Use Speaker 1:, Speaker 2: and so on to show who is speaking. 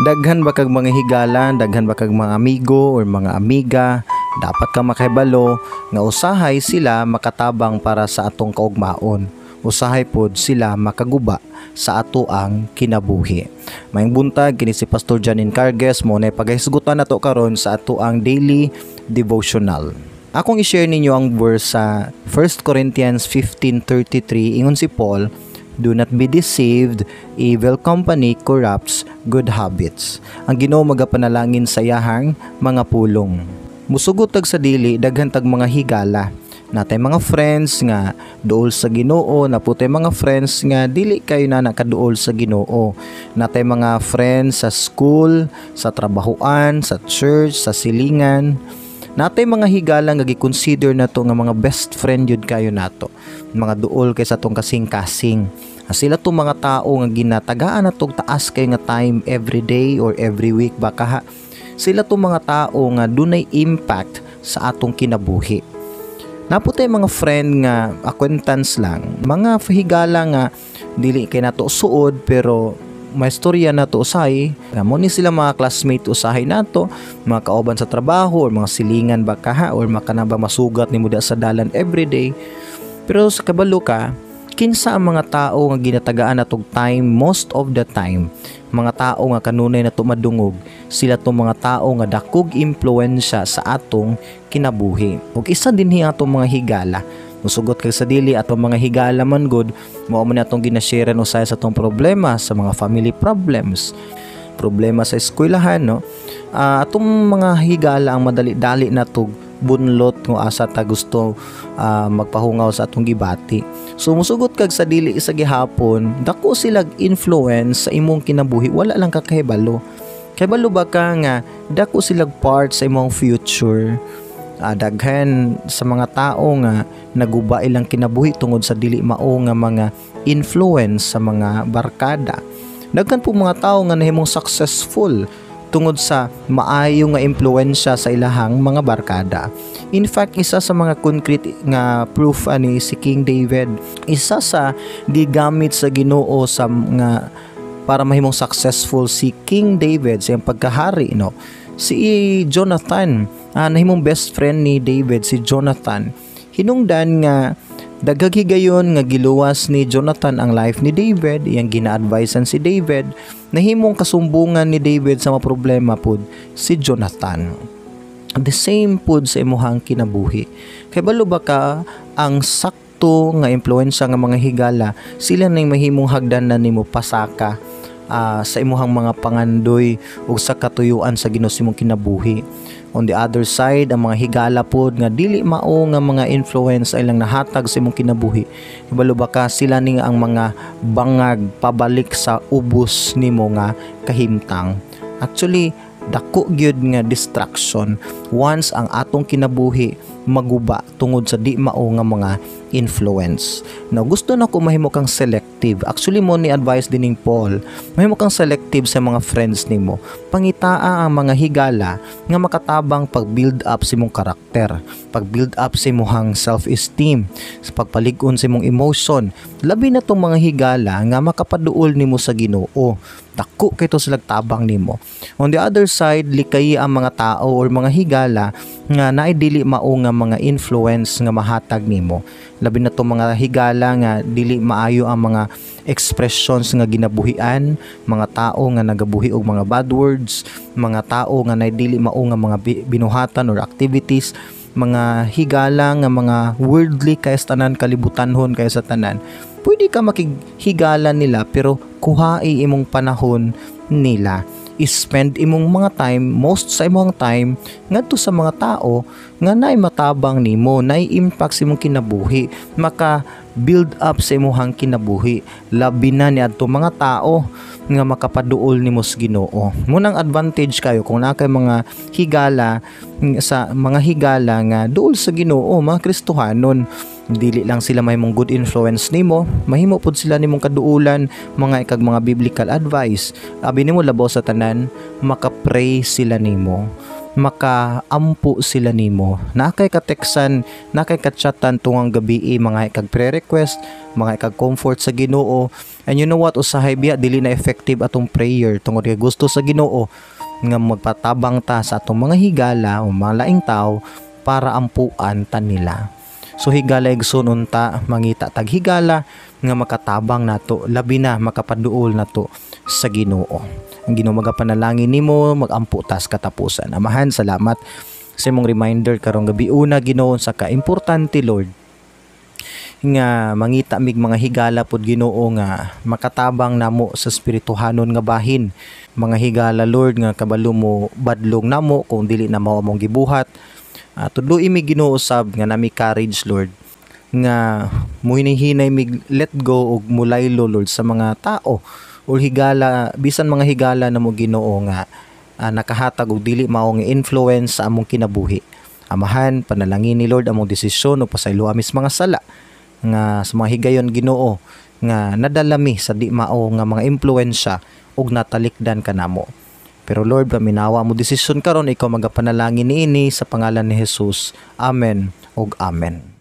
Speaker 1: Daghan ba kag mga higala, daghan ba kag mga amigo or mga amiga, dapat ka makahibalo nga usahay sila makatabang para sa atong kaugmaon. Usahay pod sila makaguba sa ato ang kinabuhi. Maayong buntag, kini si Pastor Janin Carges mo na paghisgutan nato karon sa ato ang daily devotional. Akong i-share ninyo ang verse sa 1 Corinthians 15:33. Ingon si Paul, "Do not be deceived, evil company corrupts good habits." Ang Ginoo magapanalangin sa iyahang mga pulong. Musugot tag sa dili, daghan tag mga higala. Natay mga friends nga duol sa Ginoo, naputay mga friends nga dili kayo na nakaduol sa Ginoo. Natay mga friends sa school, sa trabahoan, sa church, sa silingan. Natay mga higala nga gi-consider nato nga mga best friend yun kayo nato. Mga duol kay sa atong kasing-kasing. Sila tong mga tao nga ginatagaan natong taas kay nga time every day or every week baka ha. Sila tong mga tao nga dunay impact sa atong kinabuhi. Naputay mga friend nga acquaintance lang, mga higala nga dili kay nato suod pero may istorya na to usahay. Mo ni sila mga classmate usahay nato, mga kauban sa trabaho or mga silingan ba kaha or makana ba masugat nimo da sa dalan everyday. Pero sa kabalo ka, kinsa ang mga tao nga ginatagaan natog time most of the time? Mga tao nga kanunay na tumadungog, sila tong mga tao nga dakog impluwensya sa atong kinabuhi. Ug isa dinhi ang atong mga higala. Musugot kag sa dili, atong mga higala man gud mao man atong ginashare usay sa atong problema, sa mga family problems, problema sa eskwelahan, no? Atong mga higala ang madali-dali na tug bunlot kung asa ta gusto magpahungaw sa atong gibati. So musugot kag sa dili sa gihapon, dako sila influence sa imong kinabuhi, wala lang ka kahibalo. Kahibalo ba ka nga dako sila part sa imong future? Daghan sa mga tao nga naguba ilang kinabuhi tungod sa dili mao nga mga influence sa mga barkada. Daghan po mga tao nga nahimong successful tungod sa maayo nga impluwensya sa ilahang mga barkada. In fact, isa sa mga concrete nga proof ani si King David, isa sa gigamit sa Ginoo sa nga para mahimong successful si King David sa iyang pagkahari, no? Si Jonathan, nahimong best friend ni David si Jonathan. Hinungdan nga daghang higayon nga giluwas ni Jonathan ang life ni David, iyang gina-advisean si David, nahimong kasumbungan ni David sa mga problema pud si Jonathan. The same pud sa imuhang kinabuhi. Kay balo ba ka ang sakto nga impluwensya nga mga higala, sila nang mahimong hagdanan nimo pasaka sa imuhang mga pangandoy ug sa katuyuan sa Ginoo sa imong kinabuhi. On the other side, ang mga higala pod nga dili mao nga mga influence ay lang nahatag sa imong kinabuhi. Kabalo ba ka sila ning ang mga bangag pabalik sa ubos nimo nga kahimtang? Actually, dako gyud nga distraction once ang atong kinabuhi maguba tungod sa di mao nga mga influence. Now, gusto na ko mahimo kang selective. Actually, mo ni advice dining Paul, mahimo kang selective sa mga friends nimo. Pangitaa ang mga higala nga makatabang pag-build up sa imong karakter, pag-build up sa imong self-esteem, sa pagpalig-on sa imong emotion. Labi na tong mga higala nga makapaduol nimo sa Ginoo. Dako kay to sila tabang nimo. On the other side, likay ang mga tao or mga higala nga naay dili mao nga mga influence nga mahatag nimo. Labi na tong mga higala nga dili maayo ang mga expressions nga ginabuhian, mga tao nga nagabuhi og mga bad words, mga tao nga naay dili mao nga mga binuhatan or activities, mga higala nga mga worldly kay sa tanan, kalibutanhon kay sa tanan. Pwede ka makighigala nila pero kuhai imong panahon nila. I-spend imong mga time, most sa imong time ngadto sa mga tao nga naay matabang nimo, naay impact sa imong kinabuhi, maka build up sa imong kinabuhi. Labi na niadto mga tao nga makapaduol nimo sa Ginoo. Munang advantage kayo kung naa kay mga higala sa mga higala nga duol sa Ginoo, mga Kristohanon. Dili lang sila mahimong good influence nimo, mahimo pud sila nimong kaduulan, mga ikag mga biblical advice. Abi nimo labaw sa tanan, maka-pray sila nimo. Makaampo sila nimo. Naa kay kateksan, naa kay kachatan tungang gabi, mga kag prayer request, mga kag comfort sa Ginoo. And you know what, usahay biya dili na effective atong prayer tungod kay gusto sa Ginoo nga magpatabang ta sa atong mga higala o mga laing tao para ampuan ta nila. So higala, igsoon, unta mangita tag higala nga makatabang nato, labi na makapaduol nato sa Ginoo. Ang Ginoo magapanalangin nimo, magampo tas katapusan. Amahan, salamat sa imong reminder karong gabi una, Ginoo, sa ka-importante, Lord, nga mangita mig mga higala pod, Ginoo, nga makatabang namo sa espirituhanon nga bahin, mga higala, Lord, nga kabalo mo badlong namo kung dili na mao among gibuhat. Tudloi mi, Ginoo, sab nga nami courage, Lord, nga muhinay-hinay mig let go og mulaylo, Lord, sa mga tao o higala, bisan mga higala namo, Ginoo, nga nakahatag og dili mao nga influence sa among kinabuhi. Amahan, panalangin ni Lord among desisyon ug pasaylo ami sa mga sala nga sa mga higayon, Ginoo, nga nadala mi sa di mao nga mga impluwensya ug natalikdan kanamo. Pero Lord, paminawa mo desisyon karon, ikaw magapanalangin niini sa pangalan ni Jesus. Amen ug amen.